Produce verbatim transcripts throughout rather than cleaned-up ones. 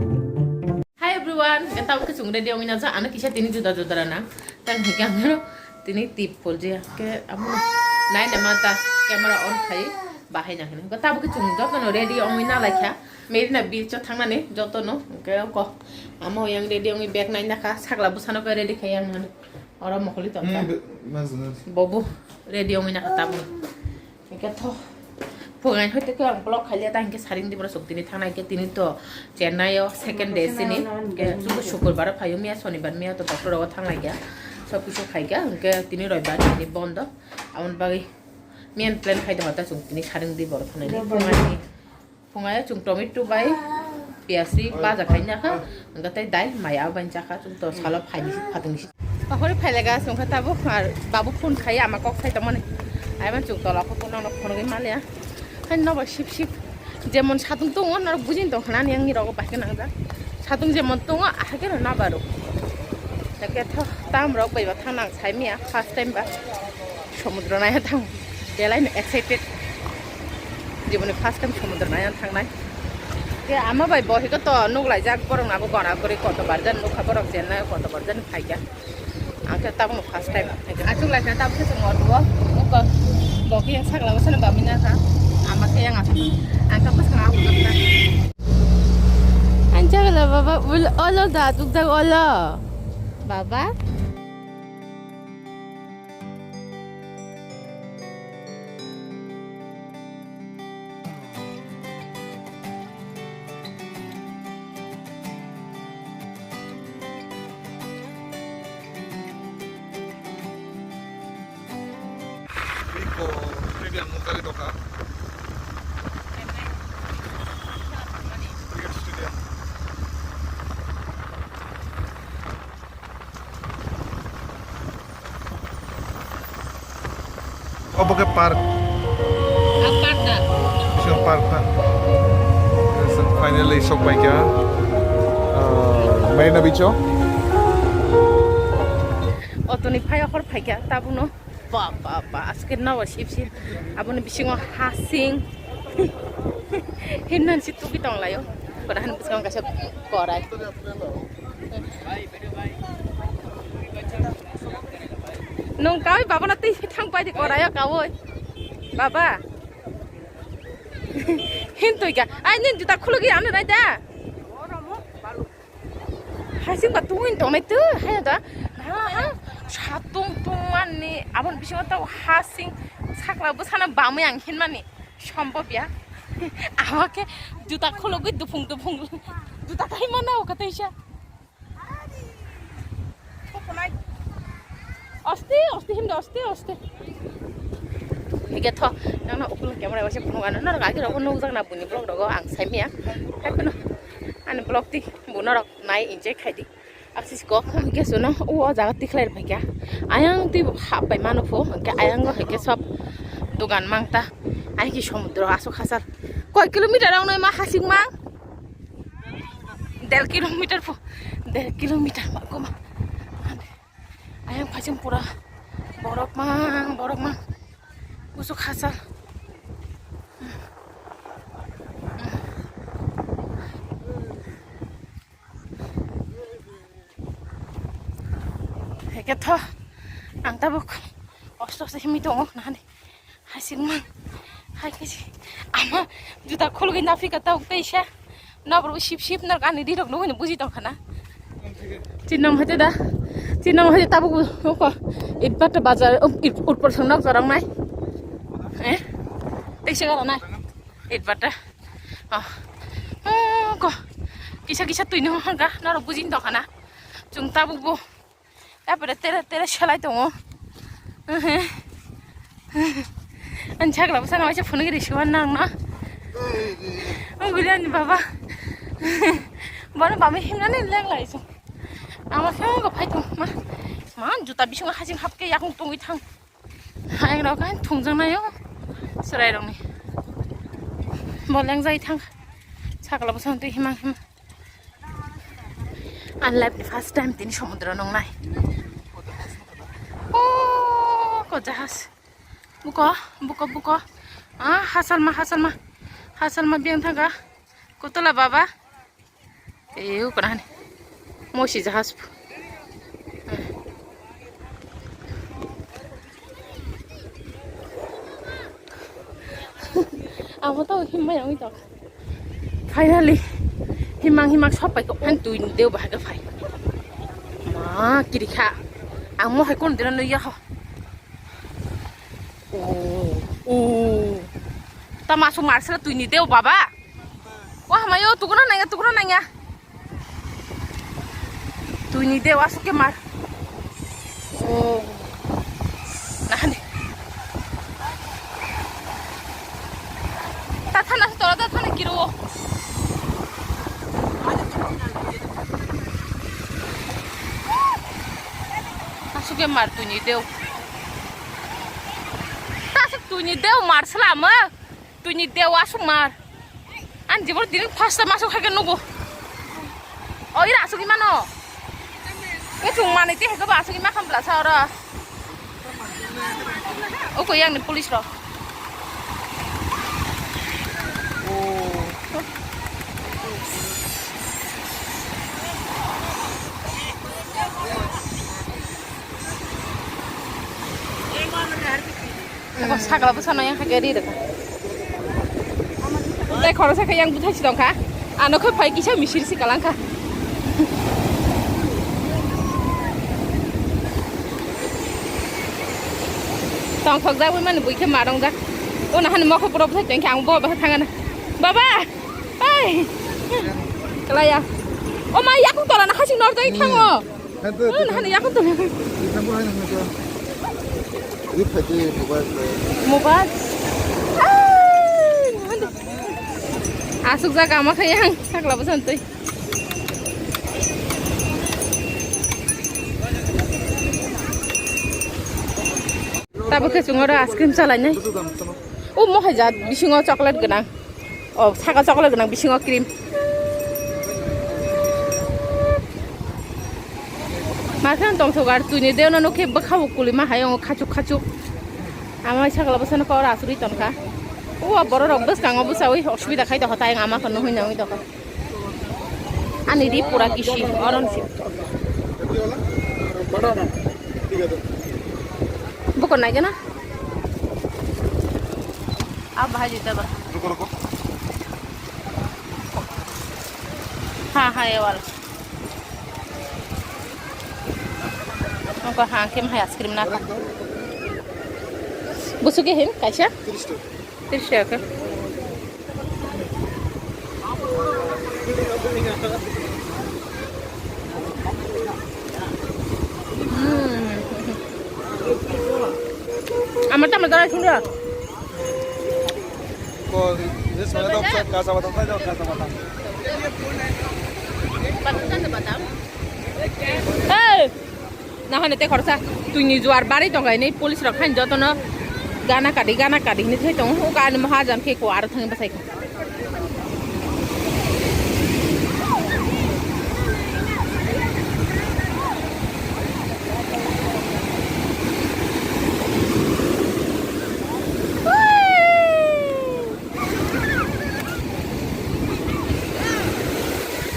Hi everyone, ke tabo ke chwng ready ongwi na ja, ano kisa tini juda juda rana. Tang hingke ang tini tip pol je ke amo nai na ma ta camera on khai bahai na hino. Ke tabo ke chwng joto no ready ongwi na lai kha. Merina beach o thangnani joto no ke ko amo yang ready ongwi bag nai na kha, sakla bwsano ke ready khai yang mano. Oro mokoli tong kha. Hmm, be-, mas, mas. Bobo ready ongwi na kha tabo. Hingke tho, phungai hoi tei ang vlog khailiya ta hingke saring di borok sok tini thangnai khe tini to Chennai o second day sini. Hingke chwngno sukurbar o phaio, miya sonibar, miya to doctor rogo thanglai kha, sob kisu khai kha, hingke tini roibar tini bondo. Aboni bagwi miyan plan khai de hota chwng tini saring di borok thangnai. Phungai, phungai chwng tomato bai piyas ri baja khai na kha, hingke tei dai maya bai cha kha, chwng to salo phaini si phatung si. Ahori phaile gas wngkha tabuk, ar babu phone khai ama kok sai tongmani. Aiman chuk tola kho phone no phone gwi maliya. Hai nobo sip sip. Jemon satung tongo norok bujin tong khana ani ang ni rogo bai khe nangjak. Satung jemon tongo ahai khe no nabaro. Hake tho tam rok bai ba thang nang sai miya first time ba. Somudro nai thang. Belai no excited. Jiboni first time somudro nai thangnai. Ke ama bai bo hiko to nuk lai jak borok nabo gora gori koto barjan nukha borok jennai koto barjan phaikha. Ang khe tabukno first time. Achuk lai kha tabuk khe chwng orduo. Bo khe yang sakla bwsano bamina kha. Ama khe yang asuk. Ang khe bwsano abu kha. Ang chakla baba ul olo da tuk da olo. Baba. Iko, stadium nukjagwi tongkha. Cricket stadium. Obo khe park. Ah, park da. Bisingo park na. Finally sok pai kha. Ah, Marina Beach o. Auto ni phai hor phai kha tabukno. Ba, ba, ba, aske nawa sip sip. Aboni bisingo hasing. Hinnan si tuki tong layo. Pada han bisingo kaisa korai. Nung kawi baba na twi thang pai di korai kawi. Baba. Hintui ka. Ai nin juta khulugi anu nai da. Hasing ba tungin tongnai tu, hai da. Ha, ha. Satung tungmani, abon bisingo tau hasing sakla bwsano bamwi ang hinmani. Sombhob ya. Ama khe juta khulugwi dupung dupung. Juta kai mana o kateisa. Oste, oste, himda, oste, oste. Hige tho, nang na ukul camera wase phunuk ano, norok agi rogo nukjak na buni vlog rogo ang saimia. Hai phano, ani vlog ti, bu norok nai enjoy khai di. Axis kok, hige suno, o jaga tikhlai phaikha. Ayang ti hap bai mano pho, hingke ayang go hingke sob dogan mangta. Ayang ki somudro asok hasal. Koi kilometer ang noi ma hasing mang? Der kilometer pho, der kilometer ma koma. Ayang phaichung pura borok mang, borok mang. Usuk hasal. Heke tho, ang tabuk osto se himi tongo nahani. Hasing mang. Hai khe si. Ama juta khulugwi naphika tabuk teisa. Nabro sip sip norok ani rirok nugwi buji tongkha na. Chinong hete da. Chinong hete tabuk ko. Itbata bazar, um, it, utpor song nok jorong nai. Eh? Teisa gara nai. Itbata. Oh. Oh, ko. Kisa kisa twi no hanga norok buji tongkha na. Chung tabuk bo. Tapore tere tere selai tongo. Ani sakla bwsano waisa phunuk ri siwan nang no. Uguri ani baba. Bono bami himnani lenglai song. Ama khe go phai tong ma. Ma juta bisingo hasing hapke yakung tongwi thang. Ayang rok hain thungjaknaio chwrairokni. Bo lengjai thang. Sakla bwsano twi himang himang. Ani life ni first time tini somudro nungnai. Oh, ko jahaj. Buko, buko, buko. Ah, hasalma, hasalma. Hasalma biyang thangka. Kotola baba. Ew, kana hani? Mosi jahaj. Amo to himma yang ito. Finally, himang himang sopai ko an tui ni deu bahai ka phai. Ma, kiri kha. Ang mo hai kon dina no ya ho. Oh, oh. Tama su marsala tui ni deu baba. Wah, mayo, tukuna nanya, tukuna nanya. Tui ni deu asuk ke mar. Oh. Nah, ni. Tathana, tora tathana kiro. Asuk ke mar tui ni deu. Tasuk tui ni deu mar selama. Tui ni deu asuk mar. An jibor dini first time asuk hai ke nugo. O ira asuk imano. Ke chung mani te hego ba asuk ima kham bla sa ora. O ko yang ni police ro. Eko sakla bwsano yang hakhe ri rwkha. Tei khoroksa khe yang bwthai si tongkha. Ano khe phai kisa misir si kalang kha. Tongthok jak bai mani bui khe ma rong jak. O nahani mokhe pura bwthai tongkhe ang bo bwthai thangana. Baba! Hey! Kalaya. O ma yakung tola na hasing nor jai thango. Hai to, Hmm, hai to. Yakung to. Example hai nang to. Ri phai de mobile to. Mobile. Hey, nahani. Asuk jaga ma khayang sakla bwsantwi. Tabuk khe chwng oro ice cream chalainai. O mohai jat bisingo chocolate gwnang. O saka chocolate gwnang bisingo cream. Markhe tongthok ar tui ni deu no nukhe bwkha bo kulima hai ongo khachuk khachuk. Ama sakla bwsano kok asugwi tongkha. O borok rok bwskango bwsaui osubida khai tongkha tai ama khe nugwi nangwi tongkha. Ani ri pura kisi oron si. Buko nai gana? Ab bahai jita ba. Ha ha ewal. Nokha hangke hai ice cream na. Busu ke hin kaisa? Tris taka. Hmm. Amar tamar dara sundra. Ko, ini sebenarnya tuh kaca batang saja, kaca batang. Hey! Nahani tei khoroksa tui ni juar barwi tongkha hinwi police rok haino jotono gana kadi gana kadi hinwi thai tongo. O ani mahajan khe ko aro thangwi bwsai kha.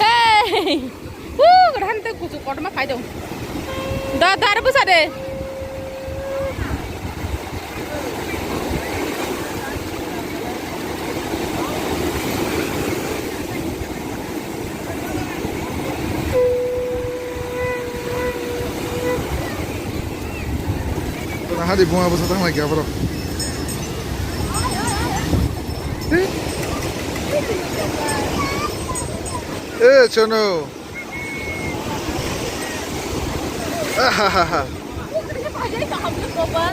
Hey! Woo, gada han tei kuchuk kotorma khai dong. Da, da, aro bwsa de. Tona hadi bunga bwsa tang lai kha borok. Eh, chono. Ahahaha.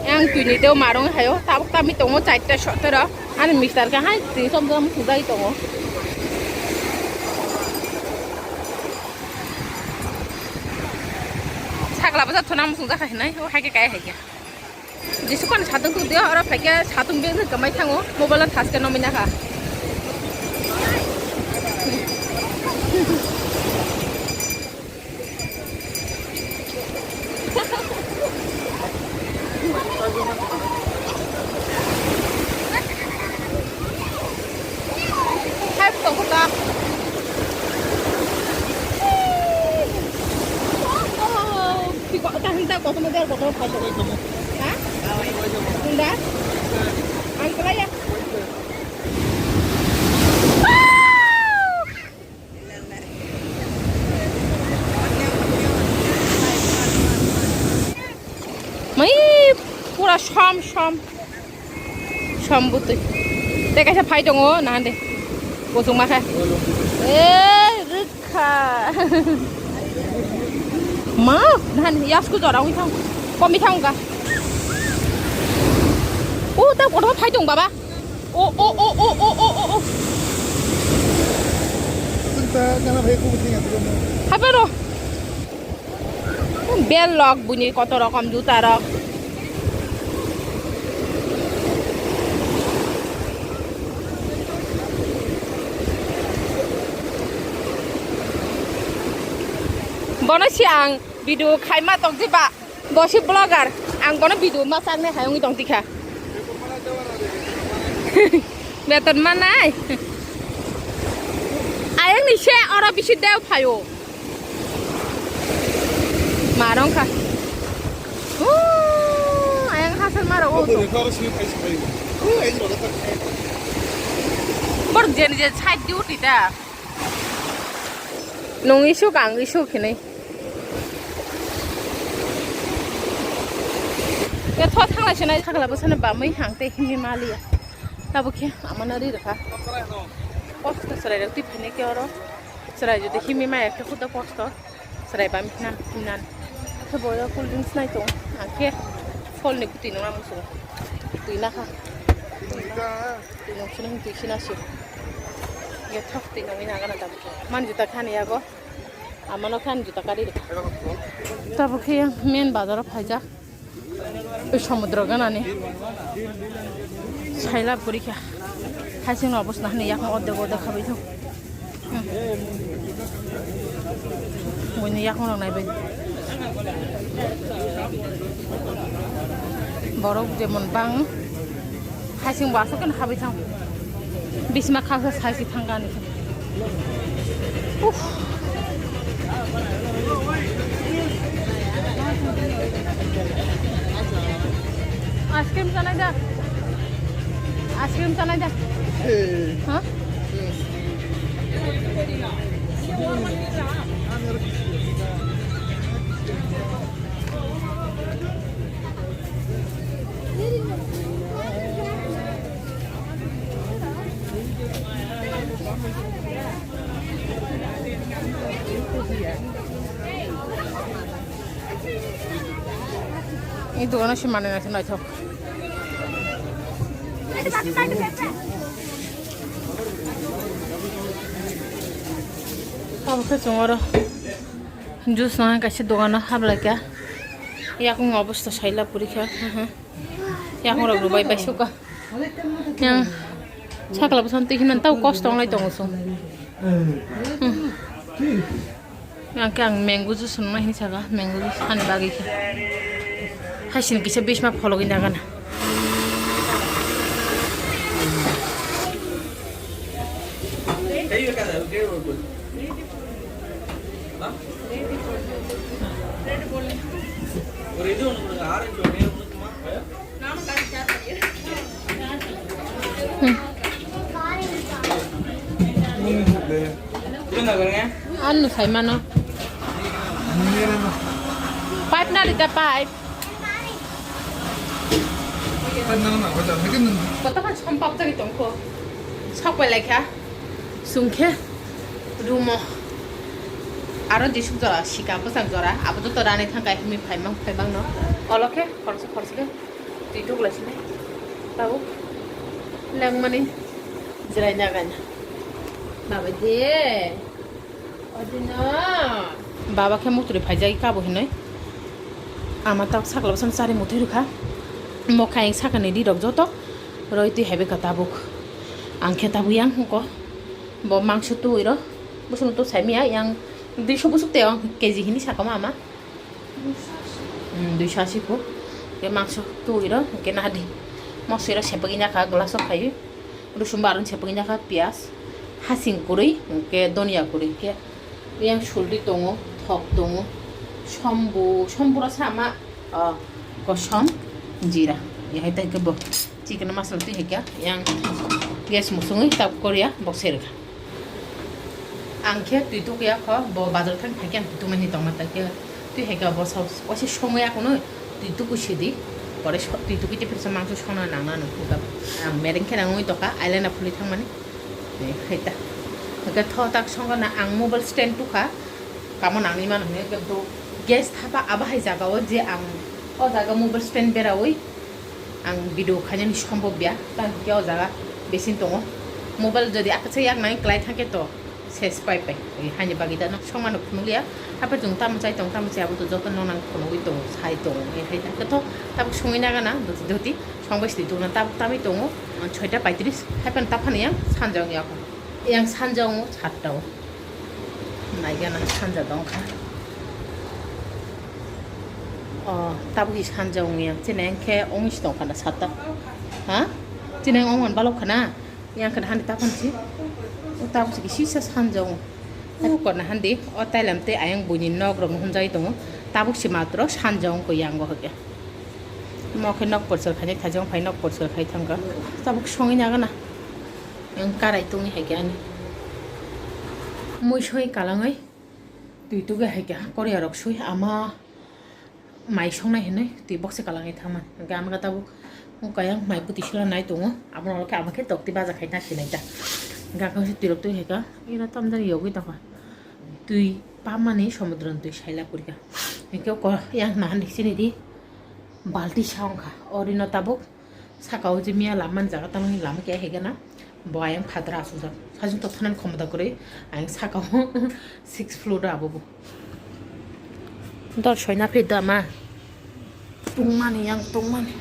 Yang tui ni teo marong hayo, tabuk tami tongo chaita sotero. Ani mister ka hai tui som som sujai tongo. Sakla bwsa thuna musung jakha hinai, o hai khe kaya hai khe. Jisu kan satung tuk dia, oro phaikhe satung beng kamai thango, mobile no thaske no mina kha. Hai, buka, buka. Dar botol khai tong. Ha? Nunda? Ang kelai ya. Mai pura som som. Som butui. Te kaisa phai tongo, nahan de. Kuchung ma khe. Eh, rikha. Ma, nahan yasku jora wi thang. Komi thang ga. O, ta kotor phai tong baba. O, o, o. Hai pa ro. Bel lok buni koto rokom juta rok. Bono si ang video khaima tong di ba. Bo si vlogger. Ang bono video ma chaknai hai wngwi tong tikha. Beton manai. Ayang ni se oro bisi dew phaio. Marong kha. Ooh, ayang hasal maro o to. Bor jen jen side duty ta. Nung isuk ang isuk hinui. Ya tho thanglai sinai thakla bwsano bamwi hang tei himwi maliya. Tabuk khe amano ri rwkha. Kosto chwrai rok twi phainai khe oro. Chwrai jodi himwi maya khe khudo kosto. Chwrai bam himnan himnan. Khe boyo cool drinks nai tong. Ang khe pholni bwtwi nungna muchungo. Twi nakha. Twi nung sini twi sina si. Ya thok twi nungwi nagana tabuk khe. Man juta khani yago. Amano khe ani juta kari rwkha. Tabuk khe main bazar o phaijak. Tei somudro ganani. Saila puri kha. Haising no obosna hani yakung odde odde khabai thok. Hmm. Buini yakung rok naibai. Borok jemon bang. Haising bo aswk khe habai thang. Bisma khaksa sai si thang gani. Uff. Ice cream chanai da. Ice cream chanai da. Hey. Ha? Ini dogano se manwi naithok naithok. Tabuk khe chwng oro juice nang kaisa dogano hablaikha. Yakung obosta saila purikha. Yakung rok rwbai bai suka. Yang sakla bwsano twi hinmani tau kosto wnglai tongo chwng. Hmm. Yang khe ang mango juice nungna hinwi saka, mango juice hani bagwi khe. Haisini kisa bisma phologwi nagana. Anu sai mano. Pipe na rita pipe. Kotokhan sompap jagwi tongkho. Sok bai laikha. Sungkhe. Rumo. Aro jisuk jora, sika bwsak jora. Abo joto rani thangkai himwi phaimang, phaimang no. Olo khe, khoroksa, khoroksa khe. Twi tuklai sinai. Tabuk. Lengmani. Jirai nagana. Baba de. Odino. Baba khe mutri phaijai kabo hinoi. Ama tak sakla bwsano chari muthai rwkha. Mokha eng sakani rirok joto. Roi twi haibai kha tabuk. Ang khe tabuk yang hwnkho. Bo mangso twi ro. Bwswng to saimaya yang duiso bwswk tei ang K G hini sakamo ama. Hmm, duiso asi kho. Ke mangso twi ro, ke nadi. Mosoi ro sepagwi nakha glass o khai. Rusum barun sepagwi nakha piyas. Hasing kwrwi, ke donia kwrwi, ke yang suldi tongo, thok tongo. Sombu, sombura sama. O kosom, jira. Yahai tai ke bo chicken masala twi hai kya yang gas musungwi tap koria bok serga. Ang khe twi tuku ya kho, bo bazar thang phai khe ang twi tumani tongma ta khe twi hai khe bo sa waisa songwi ya kuno twi tuku sidi. Pore so-, twi tuku te phirsa mangso songna nangna nukhuka. Ang mereng khe nangwi toka, ailena phuli thangmani. Hai ta. Hwnkhe tho tak songkha na ang mobile stand tukha. Kamo nangni mano hwnwi hwnkhe bo gas thapa abo hai jaga o je ang o jaga mobile stand berawi ang video khainani sombobya. Tang khe o jaga besin tongo. Mobile jodi akasa yak nang klai thangkhe to ses pai pai. Haini bagwi da nok songmano phunukya. Hape chwng tamo chai tong tamo chai abo to joto nonang phunugwi tongo sai tongo. Hai ta khe tho tabuk songwi nagana doti doti. Songbai sidi tongna tabuk tamwi tongo, soita paitris, haiphano taphano yang sanja wng yakho. Yang sanja wngo satta o. Naigana sanja tongkha. O, tabuk hi sanja wng yang, chini engkhe wngwi si tongkha na satta. Ha? Chini eng wngmani balok khana? Yang khana hani taphano si. O tabuk si kisa sanja wngo. O korna handi, o tailam tei ayang buini nok rok hwnjai tongo. Tabuk si matro sanja wngkha yango hwnkhe. Mo khe nok porchor khainai thaijong phai nok porchor khai thangkha. Tabuk songwi nagana. Ang karai tongwi hai khe ani. Mui soi kalangwi twi tugwi hai khe korea rok soi ama mai songnai hinwi twi bokse kalangwi thangmani. Hwnkhe ama khe tabuk kayang mai bwtwi sula nai tongo. Abono khe ama khe tokti baja khai na sinai ta. Hwnkhe ang khe twi rok twi hai kha. Ina tamjani yogwi tongkha. Twi pamani somudroni twi saila purikha. Hwnkhe ko yang nahan sini di. Balti sa wngkha. O rino tabuk saka o je miya lama ni jaga tangwi lama keha higana. Bo ayang phatra asukjak. Sajwk tothanani khomota kwrwi. Ayang saka o six floor o abo bo. Dor soina phi da ma. Tungmani yang tungmani.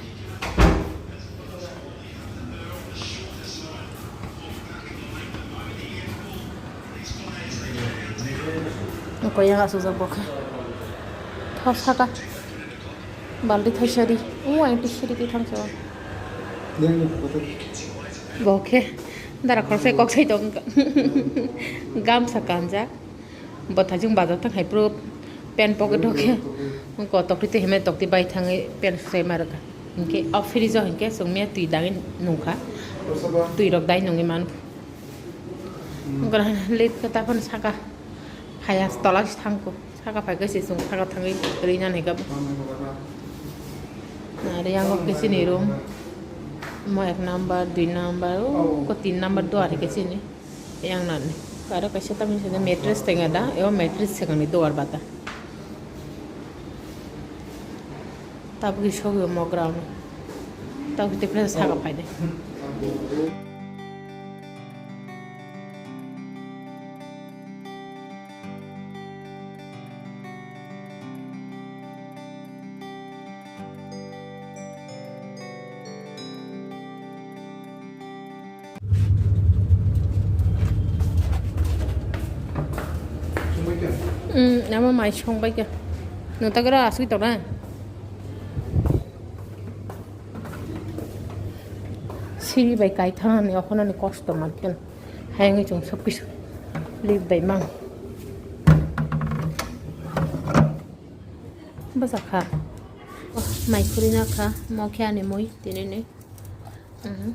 Ko yang asukjak bo khe. Tho saka. Balti thaisa di. O ang twi siri twi thangsa. Bo khe dara khoroksa kok sai tong. Gamsa kanjak. Bo thaijwng bazar thang hai phuru pant pocket o khe. Ko tokti twi himnai tokti bai thangwi pant sai ma rwkha. Hinkhe o fridge o hinkhe chwng miya twi dagwi nungkha. Twi rok dai nungwi man. Wngkha na late khe taphano saka phaiya tola se thangkho. Saka phai khe se chwng saka thangwi rwina nai kha. Are yang khe chini room. Mo ek number, dui number, o ko tin number do are khe chini. Yang nani. Aro kaisa tamni sini mattress tenga da, eo mattress segani do ar bata. Tabuk isogwi mo ground. Tabuk te phai saka phai de. Hmm, ama mai songbai kha. Nota gara asui tona. Siri bai kaithani okhonani kosto mankhe. Hayungwi chwng sob kisu lip bai mang. Bwsa kha. Oh, mai khurina kha. Mo khe ani mui tinini. Mhm.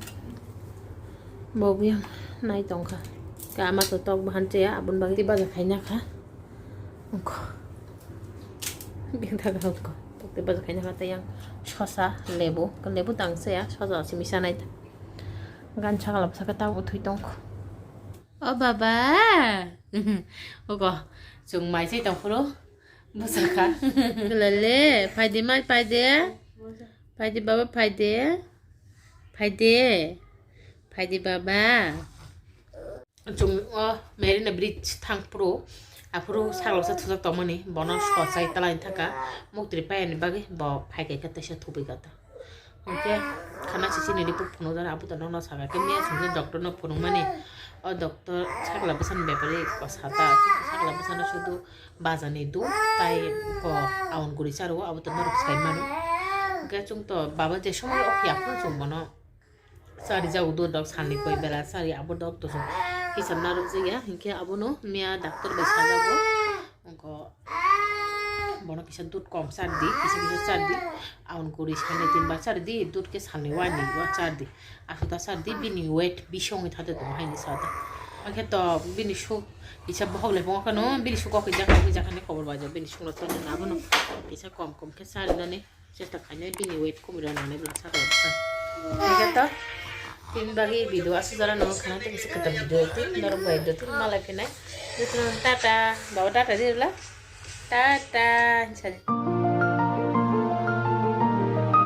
Bo biyang nai tongkha. Ka ama to tok bahan chaya aboni bagwi baja khaina kha. Ungkho. Biyang thaga ungkho. Tok te baja khaina kha tei yang sosa, lebu. Lebu tang chaya, sosa simi sanai. Gan sakala bwsakhe tabuk thwi tongkho. O baba. Ogo, chwng mai sai tongphuru. Bwsakha. Belale, phaidi mai, phaidi. Phaidi baba, phaidi. Phaidi. Phaidi baba. Chwng o Marina Bridge thangphuru, aphuru sagloksa thujak tongmani, bono sochai talaini thangkha, muktri payani bagwi bo phaikai kha teisa thubui kha ta. Hwnkhe khana sisini report phunukjak, abo to nono sakha khe miya chwngno doctor no phunukmani, o doctor sakla bwsani bepari ko sata, sakla bwsano sudu bajani dud tai ko aun guri charo, abo to norok sai mano. Hwnkhe chwng to baba je somoy o phiya phano chwng bono charijak, udo dok sani koi bela chari, abo dok to chwng hisab narwkjakya, hinkhe abono miya doctor bai sajago, ongo Bono kisa dud kom chardi, kisa kisa chardi. Aun guri salni tin bar chardi, dud ke salni wani wa chardi. Asuta chardi, bini weight bisongni thate tongo haini sata. Oke to bini suk kisa bohok le bongo kano, bini suk kok kisa kok kisa khani khobor bajo, bini suk no toni na bono kisa kom kom ke chardi nani. Chesta khainai bini weight kumui rwnani bwla sakha bwsa. Hingke to tin bagwi video asuk jora no khana tei kisa kwtal video tin norok bai do tin malai phinai. Jotono tata, baba tata di bwla. Tata, hinsa.